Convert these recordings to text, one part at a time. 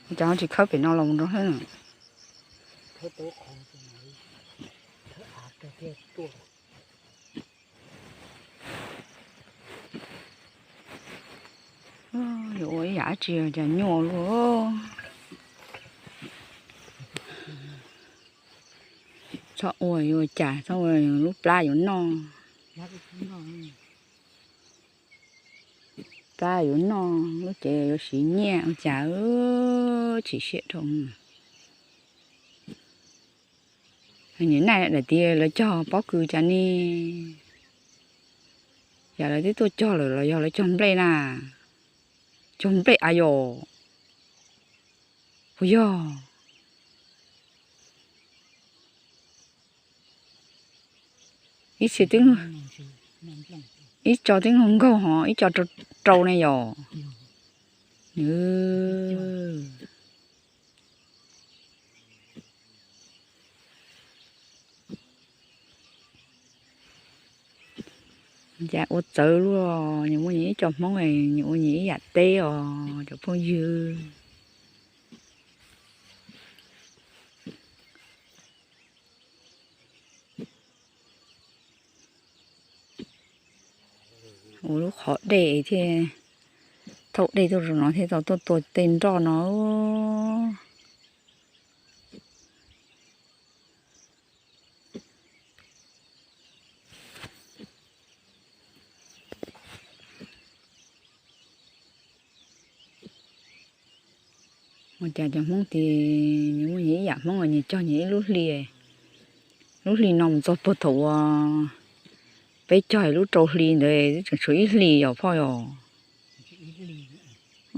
Cov tsis khawb pem no los mus rau hab. Yuav ua ib yam dab tsi cas nyuaj luaj. Txhob ua yuav cas, txhob ua lub plab yuav noj. Plab yuav noj lub cev yuav siv nyiaj ua cas tsis siab dhau. Nim no daim tias lawv cog pob kws cas ne, yam lawv twb tuaj cog lawm los yog lawv cog nplej na? Cog nplej a yom? Puas yog? Ib txhia twb, ib co twb nkaug nkaug ho ib co rau rau ne yom? Cas ua txawv luaj, nyias muaj nyias ib co Hmoob, nyias ua nyias ib yam teb os cov phooj ywg. Ua lub qhov dej thiaj, thauj dej tuaj rau no thiaj tau tuaj tua tej nroj no. Ua cas cov Hmoob tias nyias muaj nyias ib yam Hmoob, nyias cog nyias ib lub hli, lub hli no mus txog puag thaum uas peb cog lub rau hli ntawd twb tseem tshuav ib hli yom phauj yom?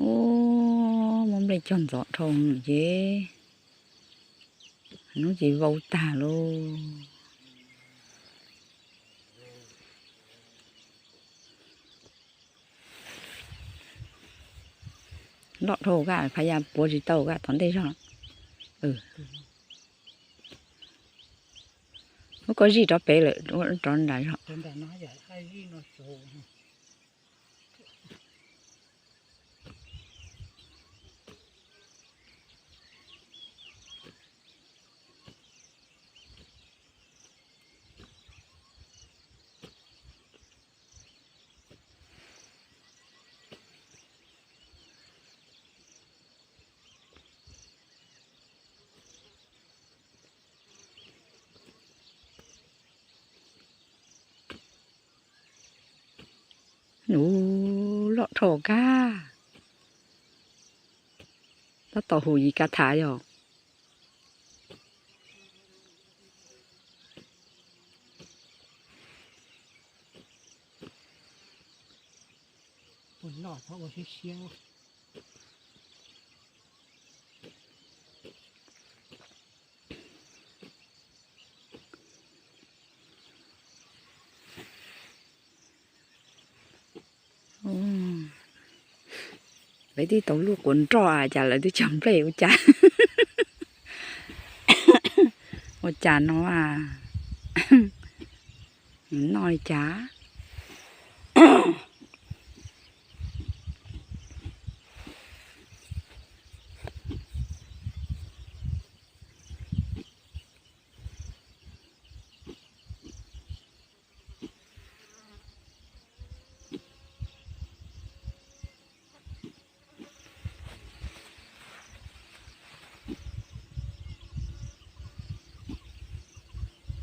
Ub, muab nplej cog ntxov dhau ces hnub ces vau tag lauj. Loj dhau koj, phab yas puav tsis tau koj tom ntej zog. Muab koj zij rov pem lawm, rov nram zog. Ub, loj dhau koj, tab tom hu yim ka tham yog. Lawv twb tau luaj quas nroj cas lawv twb cog nplej ua cas? Ua cas no, noj li cas?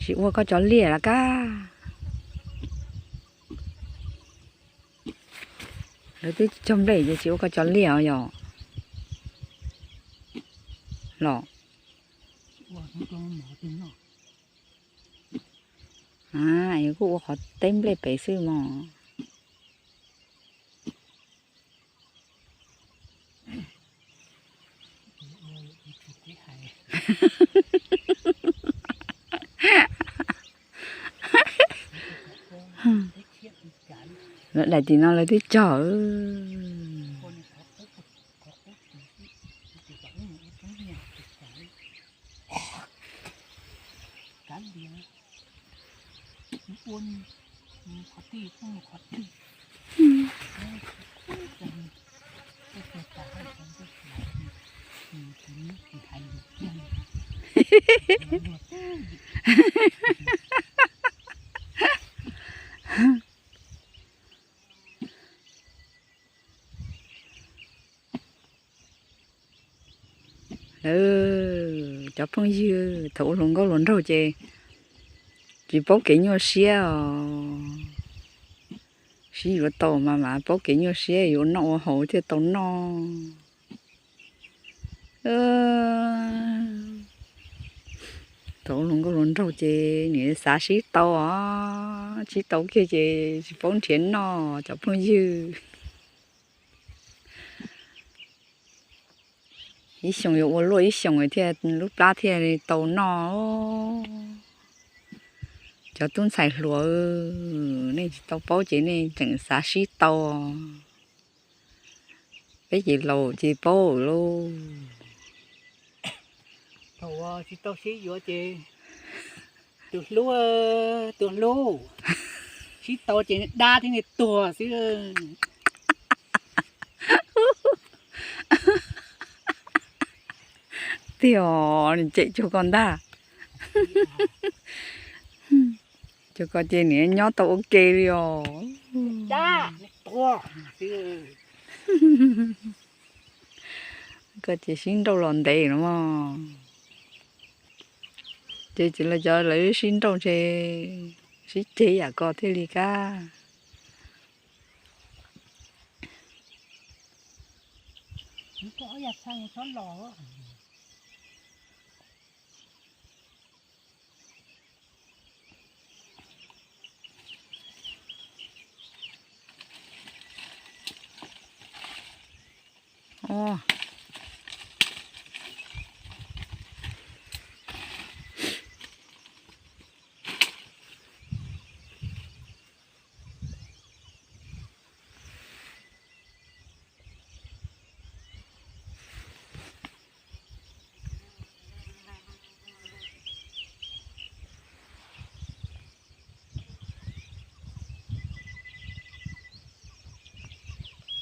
Tsis ua koj cov liaj los koj? Lawv twb cog nplej ces tsis ua koj cov liaj os yog los? Kuj ua qhov teb nplej pem xwb mog. Lawv daim tim no lawv twb cog. Cov phooj ywg, thaum ua hluas nkauj hluas nraug ces tsis paub kev nyuaj siab os. Sib yuav tau mas mas paub kev nyuaj siab, yuav noj ua haus thiaj tau noj. Thaum ua hluas nkauj hluas nraug ces nim xav sib tau os, sib tau kiag ces tsis paub nrhiav noj cov phooj ywg. Ib xyoos yuav ua luaj ib xyoos thiaj lub plab thiaj tau noj. Cov tub ntxhais hluas, nej tsis tau paub ces nej tseem xav sib tau. Peb ces laus ces paub lauj. Thaum tsis tau sib yuav ces tus hlub, tus hlub, sib tau ces dab thiab niag tuag xwb. Tiag, nws cem cuag koj ntag. Cuag koj ces nws nyob tau ua ke li os. Koj ces sib nrauj los ntev no mog. Ces ces lawv cov lawv sib nrauj ntshe sib ceg yam koj thiaj li kab. Os,